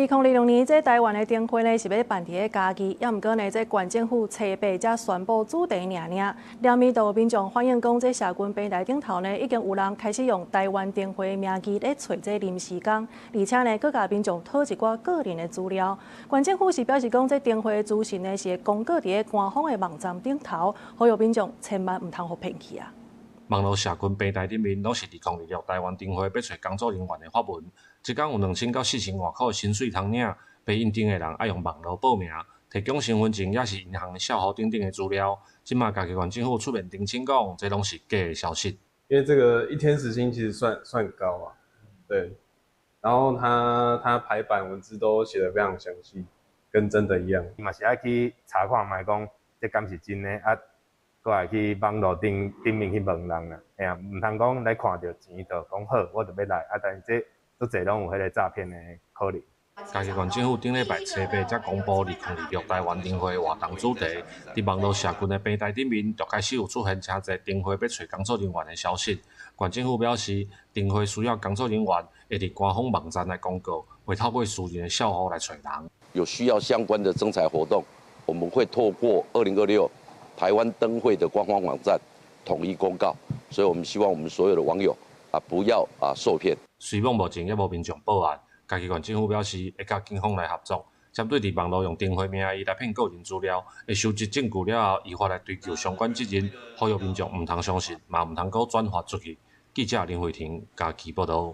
2026年，這台灣的燈會呢是欲辦佇咧嘉義，猶毋過呢，這縣政府初八才宣布主題爾爾，連面就有民眾反映講，這社群平台頂頭呢已經有人開始用台灣燈會的名義咧揣這臨時工，而且呢，閣共民眾討一寡個人的資料。縣政府是表示講，這燈會的資訊呢是會公告佇咧官方的網站頂頭，呼籲民眾千萬毋通予騙去啊！網路社群平台頂面攏是2026台灣燈會欲揣工作人員的發文，一工有2000到4000外箍的薪水通領，欲應徵的人愛用網路報名，提供身份證抑是銀行帳戶等等的資料。這馬嘉義縣政府出面澄清講，這攏是假的消息。因為這個一天時薪其實算高啊，對。然後他排版文字都寫得非常詳細，跟真的一樣。嘛是愛去查看覓講，這敢是真的啊？閣會去網路頂頂面去問人啊，嘿啊，毋通講來看著錢就講好，我就欲來啊！但是這足濟攏有彼个詐騙的可能。嘉義縣政府頂禮拜初八才公布2026台灣燈會活動主題，佇網路社群的平台頂面就開始有出現誠濟燈會欲揣工作人員的消息。縣政府表示，燈會需要工作人員會佇官方網站來公告，袂透過私人的帳戶來揣人。有需要相關的徵才活動，我們會透過2026台灣燈會的官方網站統一公告，所以我們希望我們所有的網友啊，不要啊受騙。雖罔目前猶無民眾報案，嘉義縣政府表示會佮警方來合作，針對佇網路用燈會名義來騙個人資料，會收集證據了後，依法來追究相關責任。呼籲民眾毋通相信，嘛毋通閣轉發出去。記者林慧婷嘉義報導。